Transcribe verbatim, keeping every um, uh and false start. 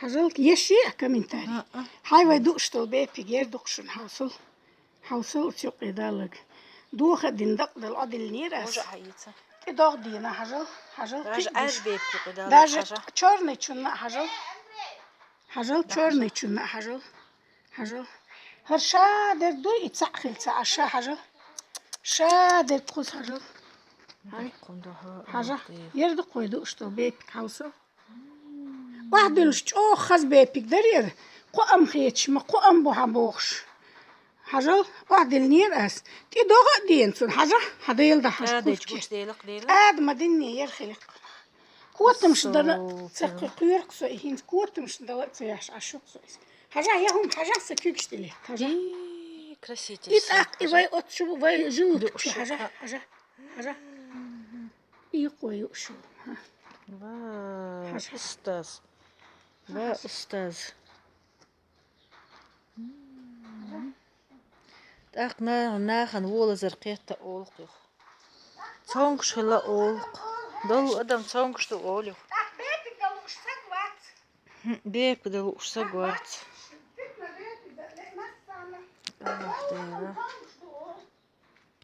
Хьажал, еш а комментарий. А-а. Хьай вай дуъуш долу бепиг ер дукха шуна хьовсал. Хьовсал цу юкъе даллаг. Доха а дина дакъа дала Ӏодиллинера ас. Уже хьаийца. ТӀедогӀа дийна хьажал, хьажал. Даже кхин а аш бепиг кхин даллаг даже хьажа. Чёрный чунна а хьажал. Хьажал, чёрный чунна а хьажал. Хьажал. ХӀара ша дерг дуй, и цхьаъ хилла ца Ӏаш ша хьажал. Ша дерг кхуза хьажал. Хьай. Хьажа. Ер ду кхой дуъуш долу бепиг хьовсал. Охьадуьллуш чӀогӀа хаза бепиг дара яра, кхоам хеташ, ма кхоам бу хьан бохуш. Хьажал, охьадиллинера ас. ТӀедогӀа а дийна цунна, хьажа, хьан Дела да хьажа куртке. ТӀада ма динне яра хиликх. Котамаш дала ца кхоьрукх со и хӀинца, котамаш дала а ца яш Ӏаш юкх со иза. Хьажа, я хӀума, хьажа, са куьгаш тӀе летта, хьажа. И краситель. И тӀаккха, и вай оцу, вай жилутка чу, хьажа, хьажа, хьажа. И юкъо юуш ву. Ва, хьажа. Устаз. Ва, устаз. ТӀаккха на-, нахана волазар кхетта олу-кх юха. Цомгуш хила олу-кх. Долу адам цомгуш ду олу юха. ТӀаккха бепиг дан лууш саг вац. ХӀм, бепиг дан лууш саг вац. Аллах Дела.